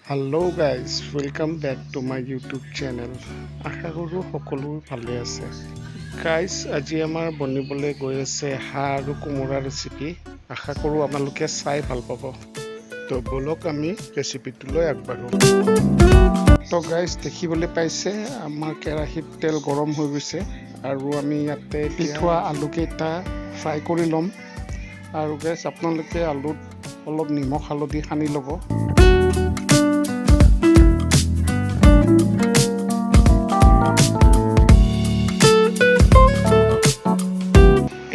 Hello guys, welcome back to my YouTube channel. আশা কৰোঁ সকলো ভালে আছে। গাইজ, আজি আমাৰ বনিবলৈ গৈ আছে হাঁহ আৰু কোমোৰা ৰেচিপি। আশা কৰোঁ আপোনালোকে চাই ভাল পাব। তো ব'লক, আমি ৰেচিপিটোলৈ আগবাঢ়োঁ। তো গাইজ, দেখিবলৈ পাইছে, আমাৰ কেৰাহীত তেল গৰম হৈ গৈছে আৰু আমি ইয়াতে থোৱা আলুকেইটা ফ্ৰাই কৰি ল'ম। আৰু গাইজ, আপোনালোকে আলুত অলপ নিমখ হালধি সানি ল'ব।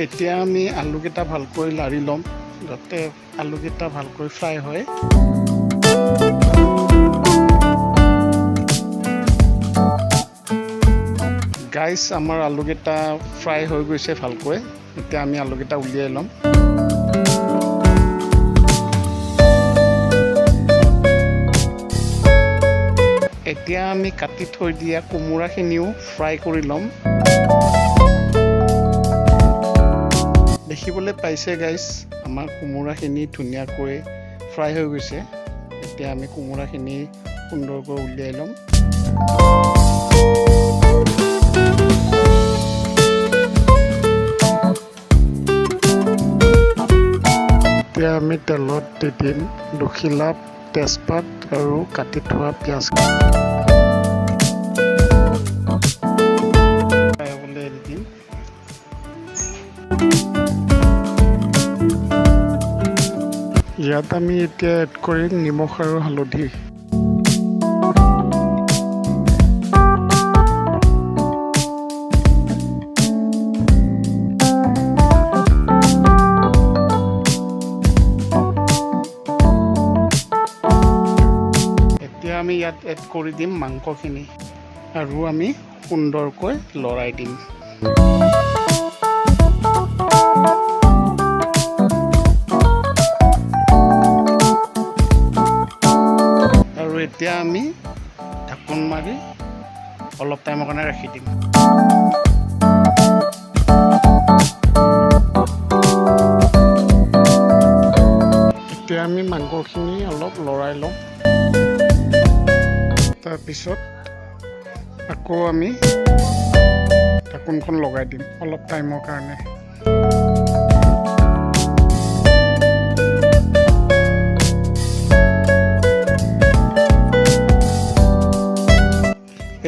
এতিয়া আমি আলুকেইটা ভালকৈ লাৰি ল'ম, যাতে আলুকেইটা ভালকৈ ফ্ৰাই হয়। গাইজ, আমাৰ আলুকেইটা ফ্ৰাই হৈ গৈছে ভালকৈ। এতিয়া আমি আলুকেইটা উলিয়াই ল'ম। এতিয়া আমি কাটি থৈ দিয়া কোমোৰাখিনিও ফ্ৰাই কৰি ল'ম। দেখিবলৈ পাইছে গাইজ, আমাৰ কোমোৰাখিনি ধুনীয়াকৈ ফ্ৰাই হৈ গৈছে। এতিয়া আমি কোমোৰাখিনি সুন্দৰকৈ উলিয়াই ল'ম। এতিয়া আমি তেলত দি দিম দুখিলা তেজপাত আৰু কাটি থোৱা পিঁয়াজ। ফ্ৰাই হ'বলৈ এৰি দিম। ইয়াত আমি এতিয়া এড কৰিম নিমখ আৰু হালধি। এতিয়া আমি ইয়াত এড কৰি দিম মাংসখিনি আৰু আমি সুন্দৰকৈ লৰাই দিম। আৰু এতিয়া আমি ঢাকোন মাৰি অলপ টাইমৰ কাৰণে ৰাখি দিম। এতিয়া আমি মাংসখিনি অলপ লৰাই ল'ম। তাৰপিছত আকৌ আমি ঢাকোনখন লগাই দিম অলপ টাইমৰ কাৰণে।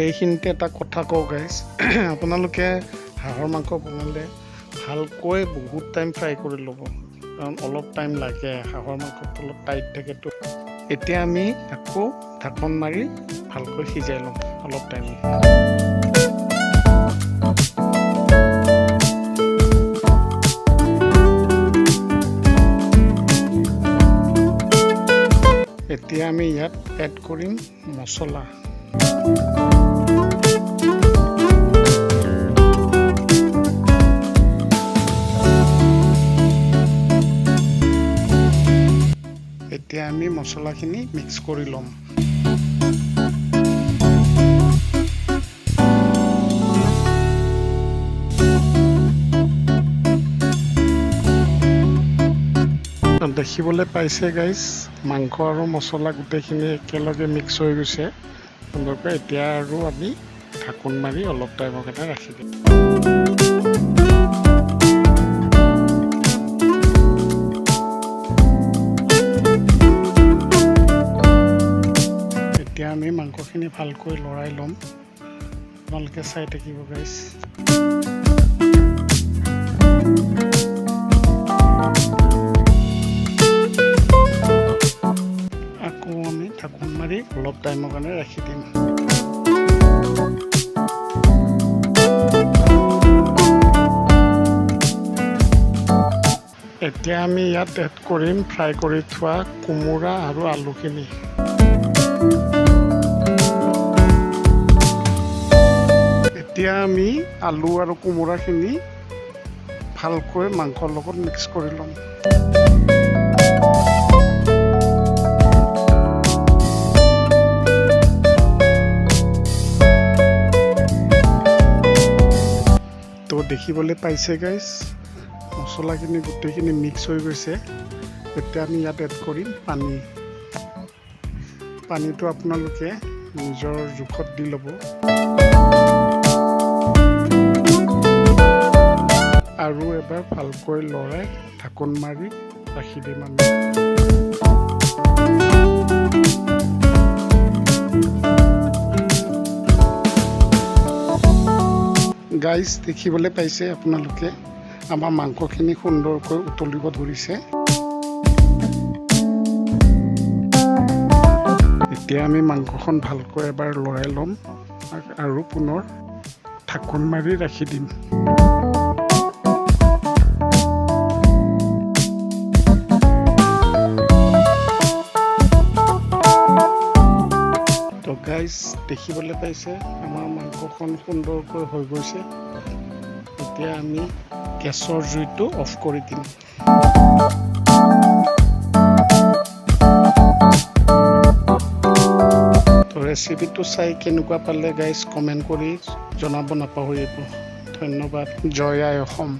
এইখিনিতে এটা কথা কওঁ গাইজ, আপোনালোকে হাঁহৰ মাংস বনালে ভালকৈ বহুত টাইম ফ্ৰাই কৰি ল'ব, কাৰণ অলপ টাইম লাগে, হাঁহৰ মাংসটো অলপ টাইট থাকেতো। এতিয়া আমি আকৌ ঢাকোন মাৰি ভালকৈ সিজাই ল'ম অলপ টাইম। এতিয়া আমি ইয়াত এড কৰিম মছলা। এতিয়া আমি মছলাখিনি মিক্স কৰি ল'ম। দেখিবলৈ পাইছে গাইজ, মাংস আৰু মছলা গোটেইখিনি একেলগে মিক্স হৈ গৈছে সুন্দৰকৈ। এতিয়া আৰু আমি ঢাকোন মাৰি অলপ টাইমৰ কাৰণে ৰাখি দিম। এতিয়া আমি মাংসখিনি ভালকৈ লৰাই ল'ম। আপোনালোকে চাই থাকিব গাইজ। আকৌ আমি ঢাকোন মাৰি অলপ টাইমৰ কাৰণে ৰাখি দিম। এতিয়া আমি ইয়াত এড কৰিম ফ্ৰাই কৰি থোৱা কোমোৰা আৰু আলুখিনি। এতিয়া আমি আলু আৰু কোমোৰাখিনি ভালকৈ মাংসৰ লগত মিক্স কৰি ল'ম। তো দেখিবলৈ পাইছে গাইজ, মছলাখিনি গোটেইখিনি মিক্স হৈ গৈছে। এতিয়া আমি ইয়াত এড কৰিম পানী। পানীটো আপোনালোকে নিজৰ জোখত দি ল'ব। আৰু এবাৰ ভালকৈ লৰাই ঢাকোন মাৰি ৰাখি দিম আমি। গাইজ, দেখিবলৈ পাইছে আপোনালোকে, আমাৰ মাংসখিনি সুন্দৰকৈ উতলিব ধৰিছে। এতিয়া আমি মাংসখন ভালকৈ এবাৰ লৰাই ল'ম আৰু পুনৰ ঢাকোন মাৰি ৰাখি দিম। তো গাইজ, দেখিবলৈ পাইছে, আমাৰ মাংসখন সুন্দৰকৈ হৈ গৈছে। এতিয়া আমি গেছৰ জুইটো অফ কৰি দিম। তো ৰেচিপিটো চাই কেনেকুৱা পালে গাইজ, কমেণ্ট কৰি জনাব নাপাহৰিব। ধন্যবাদ। জয় আই অসম।